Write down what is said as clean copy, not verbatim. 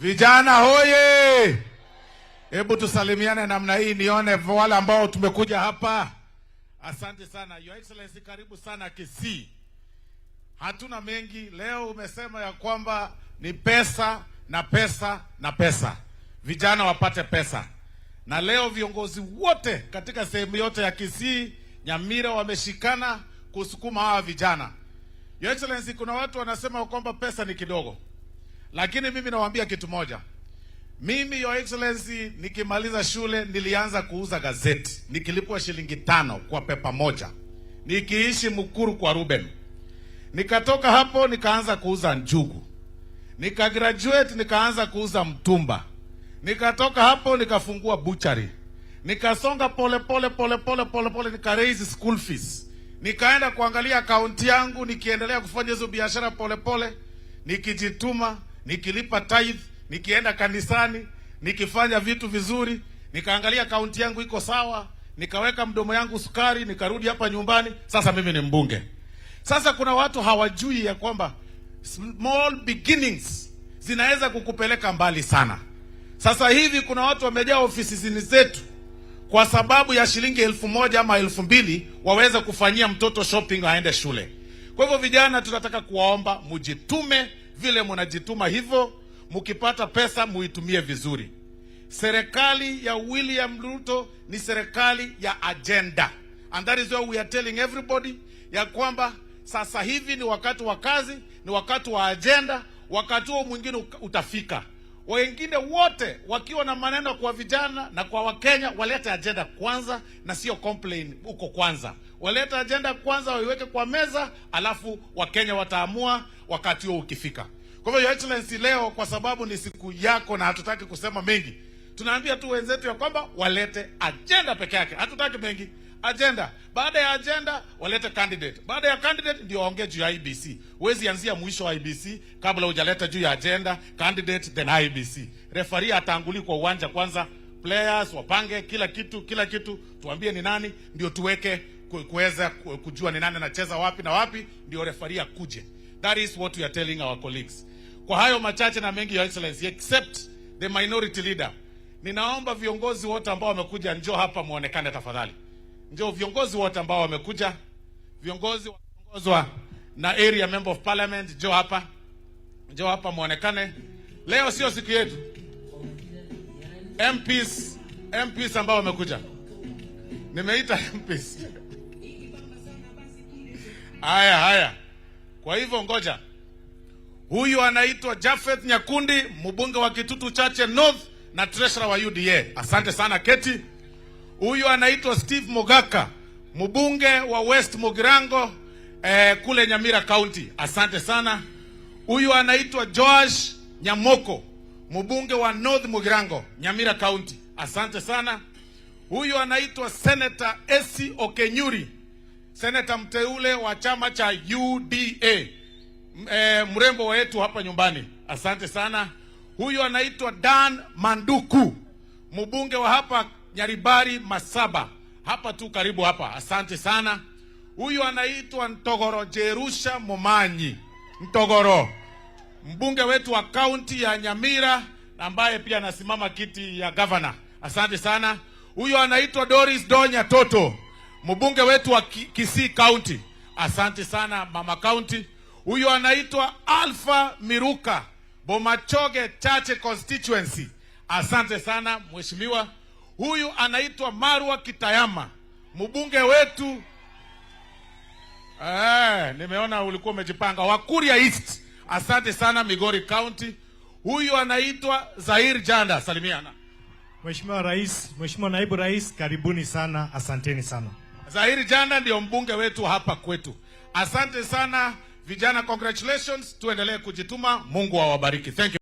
Vijana hoye! Hebu tusalimiane namna hii nione wale ambao tumekuja hapa. Asante sana. Your Excellency, karibu sana Kisii. Hatuna mengi leo. Umesema ya kwamba ni pesa na pesa na pesa, vijana wapate pesa. Na leo viongozi wote katika sehemu yote ya Kisii, Nyamira wameshikana kusukuma hawa vijana. Your Excellency, kuna watu wanasema kwamba pesa ni kidogo, lakini mimi nawaambia kitu moja. Mimi, Your Excellency, nikimaliza shule nilianza kuuza gazeti nikilipwa shilingi 5 kwa paper moja, nikiishi Mukuru kwa Ruben. Nikatoka hapo nikaanza kuuza njugu, nikagraduate nikaanza kuuza mtumba, nikatoka hapo nikafungua butchery, nikasonga pole pole pole pole pole pole, nika raise school fees, nikaenda kuangalia akaunti yangu, nikiendelea kufanya hizo biashara pole pole, nikijituma, nikilipa tithe, nikienda kanisani, nikifanya vitu vizuri, nikaangalia akaunti yangu iko sawa, nikaweka mdomo yangu sukari, nikarudi hapa nyumbani. Sasa mimi ni mbunge. Sasa kuna watu hawajui ya kwamba small beginnings zinaweza kukupeleka mbali sana. Sasa hivi kuna watu wamejaa ofisini zetu kwa sababu ya shilingi 1,000 ama 2,000 waweze kufanyia mtoto shopping aende shule. Kwa hivyo vijana, tunataka kuwaomba mujitume vile mnajituma hivyo, mkipata pesa muitumie vizuri. Serikali ya William Ruto ni serikali ya agenda, and that is why we are telling everybody ya kwamba sasa hivi ni wakati wa kazi, ni wakati wa agenda. Wakati huo mwingine utafika. Wengine wote wakiwa na maneno kwa vijana na kwa Wakenya, walete agenda kwanza na sio complain huko kwanza. Walete agenda kwanza, waiweke kwa meza, alafu Wakenya wataamua wakati huo ukifika. Kwa hivyo, Your Excellency, leo kwa sababu ni siku yako na hatutaki kusema mengi, tunaambia tu wenzetu ya kwamba walete agenda peke yake, hatutaki mengi. Agenda. Baada ya agenda walete candidate. Baada ya candidate ndio waongee juu ya IEBC. Huwezi anzia mwisho wa IEBC kabla hujaleta juu ya agenda, candidate, then IEBC. Referee atanguli kwa uwanja kwanza, players wapange kila kitu, kila kitu, tuambie ni nani, ndio tuweke kuweza kujua ni nani anacheza wapi na wapi, ndio referee akuje. That is what we are telling our colleagues. Kwa hayo machache na mengi, Your Excellency, except the minority leader, ninaomba viongozi wote ambao wamekuja, njoo hapa muonekane tafadhali. Njoo viongozi wote ambao wamekuja, viongozi wakiongozwa na area member of parliament, njoo hapa, njoo hapa muonekane. Leo sio siku yetu. MPs, MPs ambao wamekuja, nimeita MPs. Haya haya, kwa hivyo ngoja. Huyu anaitwa Japheth Nyakundi, mbunge wa Kitutu Chache North na treasurer wa UDA. Asante sana Keti. Huyu anaitwa Steve Mogaka, mbunge wa West Mugirango kule Nyamira County. Asante sana. Huyu anaitwa Joash Nyamoko, mbunge wa North Mugirango, Nyamira County. Asante sana. Huyu anaitwa Senator Esi Okenyuri, seneta mteule wa chama cha UDA, mrembo wetu hapa nyumbani. Asante sana. Huyu anaitwa Dan Manduku, mbunge wa hapa Nyaribari Masaba, hapa tu karibu hapa. Asante sana. Huyu anaitwa Ntogoro Jerusha Momanyi Ntogoro, mbunge wetu wa kaunti ya Nyamira ambaye pia anasimama kiti ya governor. Asante sana. Huyu anaitwa Doris Donya Toto, mbunge wetu wa Kisii County. Asante sana, mama county. Huyu anaitwa Alpha Miruka, Bomachoge Chache constituency. Asante sana, mheshimiwa. Huyu anaitwa Marwa Kitayama, mbunge wetu. Nimeona ulikuwa umejipanga. Wa Kuria East. Asante sana, Migori County. Huyu anaitwa Zair Janda. Salimiana. Mheshimiwa Rais, Mheshimiwa Naibu Rais, karibuni sana, asanteni sana. Zair Janda ndio mbunge wetu hapa kwetu. Asante sana vijana, congratulations. Tuendelee kujituma. Mungu awabariki. Thank you.